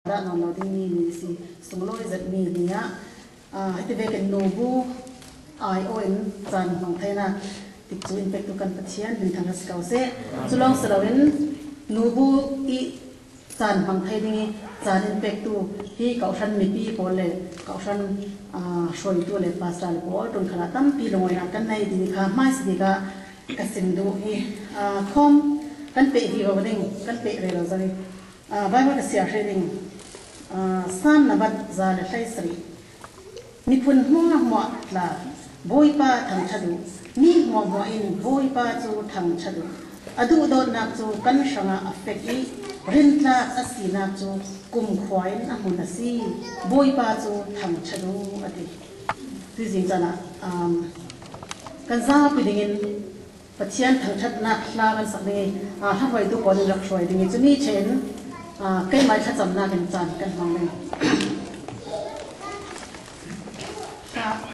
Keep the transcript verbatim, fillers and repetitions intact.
dah nawn lo ding ni ni si, sunglawi zet ni ni ah, ah, hiti vekin nubu ai aw in caan hmang theihna tikcu in pektu kan Pathian min thang a si ko seh. Cu lawng si loin nubu i caan hmang thei ding i caan in pektu hi Kohhran mipi pawl le Kohhran, ah, hruaitu le pastor le pawl tun khalah tampi lungawinak kan nei ding kha hmaisa bik ah ka sim duh i, ah, khawm kan peh vivo ding, kan peh rero zo i, ah, Bible ka siar hrih ding, ah, Sam nabat za le hleisarih. Miphun hmuahhmuah tla Bawipa thangṭhat uh, mi hmuahhmuah in Bawipa cu thangṭhat uh. A duhdawtnak cu kan hrangah a fek i rintlak a sinak cu kumkhua in a hmun a si. Bawipa cu thangṭhat uh, a ti. Tuizing caan ah, um, kan zapi dingin Pathian thangṭhatnak hla kan sak ding i, ah, hla hruaitu pawl in rak hruai ding i, cumi ṭhen, ah, keimah thlacamnak in caan kan hmang ding.